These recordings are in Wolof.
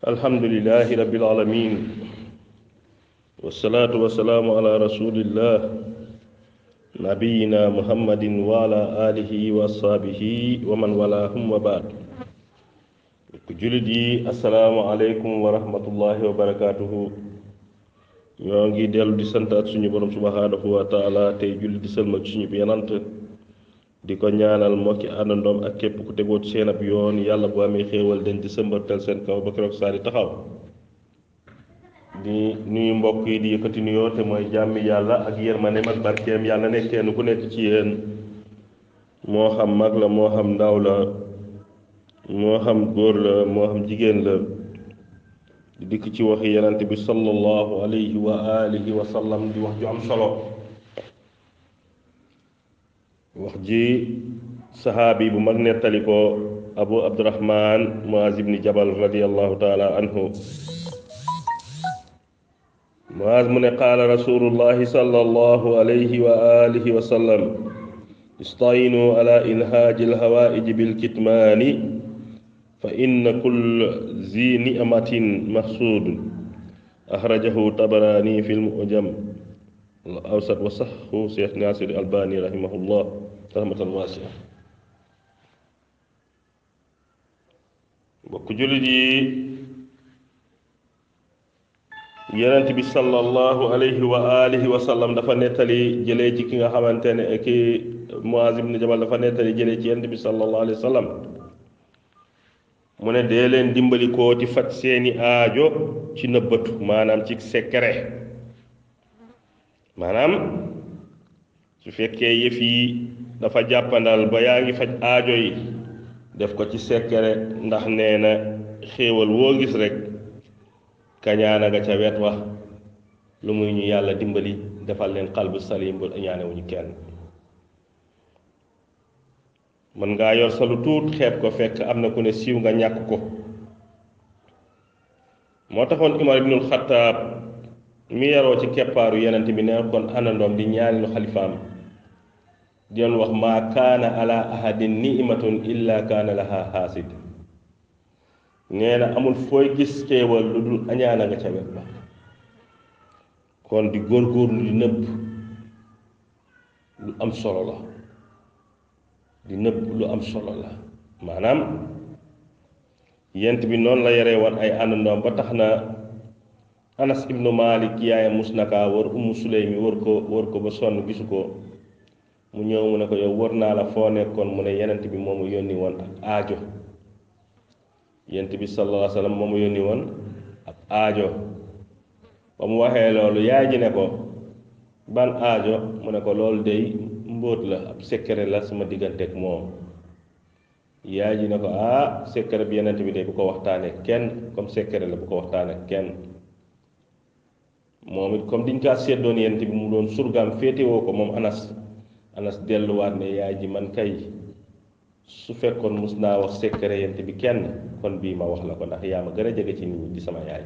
alhamdulillahi rabbil alamin wassalatu wassalamu ala rasulillah nabiyina muhammadin wa ala alihi wa ashabihi wa man walahum wa ba'd ku julit yi assalamu alaykum wa rahmatullahi wa barakatuhu ñoo ngi dellu di santaat suñu borom subhanahu wa ta'ala tey julli di sëlmal suñu yenant di ko ñaanal mbokki àndandoom ak képp ku tegoo ci seen ab yoon yàlla bu amee xéewal dañ di sëmbartal seen kaw ba keroog saa di taxaw di nuyu mbokk yi di yëkkati nuyoo te mooy jàmmi yàlla ak yërmandeem ak barkeem yàlla ne kenn ku nekk ci yéen moo xam mag la moo xam ndaw la moo xam góor la moo xam jigéen la di dikk ci waxi yenante bi sallallahu alayhi wa alihi wa sallam di wax ju am solo wax ji sahaabi bu mag nettali ko abu abdurahman muaz ibni jabal radiallahu taala anhu muaz mu ne qaala rasulullahi sallallahu alayhi wa alihi wa sallam istayinu ala ilhaaji alhawaiji bilkitmaani fa inna kull zi ni'matin mahsuudun axrajahu tabarani fi lmujam al awsat wa saxhu cheikh nasir albani rahimahullah rahmatan waasi'a mbokk jullit yi yonent bi sallallahu alayhi wa alihi wa sallam dafa nettali jëlee ci ki nga xamante ne ki Muaz ibn Jabal dafa nettali jëlee ci yonent bi sallallahu alayhi wa sallam mu ne dee leen dimbali koo ci faj seeni aajo ci nëbbatu maanaam ci secret maanaam su fekkee yëf yi dafa jàppandal ba yaa ngi faj aajo yi def ko ci secret ndax nee na xéewal woo gis rek kañaana nga ca wet wax lu muy ñu yàlla dimbali defal leen xalbu salim bu ñaanewuñu kenn mën ngaa yor sa lu tuut xeeb ko fekk am na ku ne siiw nga ñàkk ko moo taxoon Umar ibnul Xattaab mi yaroo ci keppaaru yenent bi nekkoon àndandoom di ñaani lu xalifaam di doon wax maa kaana ala ahadin ni'matun illa kaana laha xaasid nee na amul fooy gis xéewal lu dul añaana nga ca wet ba kon di góorgóorlu di nëbb lu am solo la di nëbb lu am solo la maanaam yent bi noonu la yaree woon ay àndandoom ba tax na Anas ibnu Malik yaayam mus na kaa wër Ummu Suleymi wër ko ba sonn gisu ko mu ñëw mu ne ko yow wër naa la foo nekkoon mu ne yenent bi moomu yónni woon ak aajo yenent bi sallallahu alayhi wa sallam moomu yónni woon ak aajo ba mu waxee loolu yaay ji ne ko ban aajo mu ne ko loolu day mbóot la ab secret la sama digganteeg moom yaay ji ne ko secret bi yenent bi day bu ko waxtaanee kenn comme secret la bu ko waxtaanee kenn moom it comme diñ kaa seddoon yenent bi mu doon surgaam féetewoo ko moom Anas delluwaat ne yaay ji man kay su fekkoon mus naa wax secret yent bi kenn kon bii ma wax la ko ndax yaa ma gën a jege ci nit ñi di sama yaay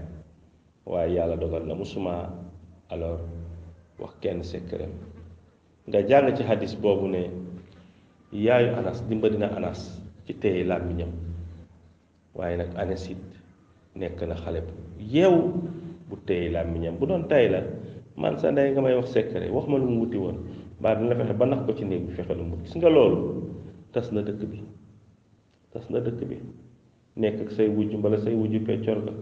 waaye yàlla dogal na musuma alors wax kenn secret nga jàng ci hadis boobu ne yaayu Anas dimbali na Anas ci téye làmmiñam waaye nag Anas it nekk na xale bu yeewu bu téye làmmiñam bu doon tay la man sa ndey nga may wax secret wax ma lu mu wuti woon mbaa dina fexe ba nax ko ci néeg bi fexe lu mu gis nga loolu tas na dëkk bi nekk ak say wujj mbala say wujj peccor ga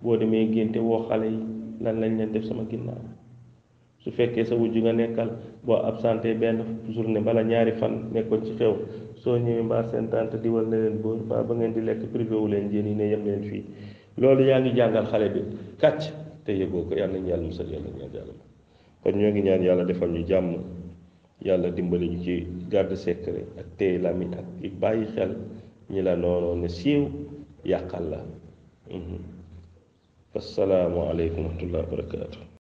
boo demee génte woo xale yi lan lañ leen def sama ginnaaw su fekkee sa wujj nga nekkal boo absenté benn journée mbala ñaari fan nekkoon ci xew soo ñëwee mbaa seen tante diwal na leen bóor mbaa ba ngeen di lekk privé wu leen jën yi ne yem leen fii loolu yaa ngi jàngal xale bi kàcc te yëgoo ko yàlla nañu yàlla musal yàlla ñaan yàlla kon ñoo ngi ñaan yàlla defal ñu jàmm yàlla dimbali ñu ci garde secret ak téye làmmiñ ak bàyyi xel ñi la noonu ne siiw yàqal la assalaamu aleykum wa rahmatullahi wa barakaatu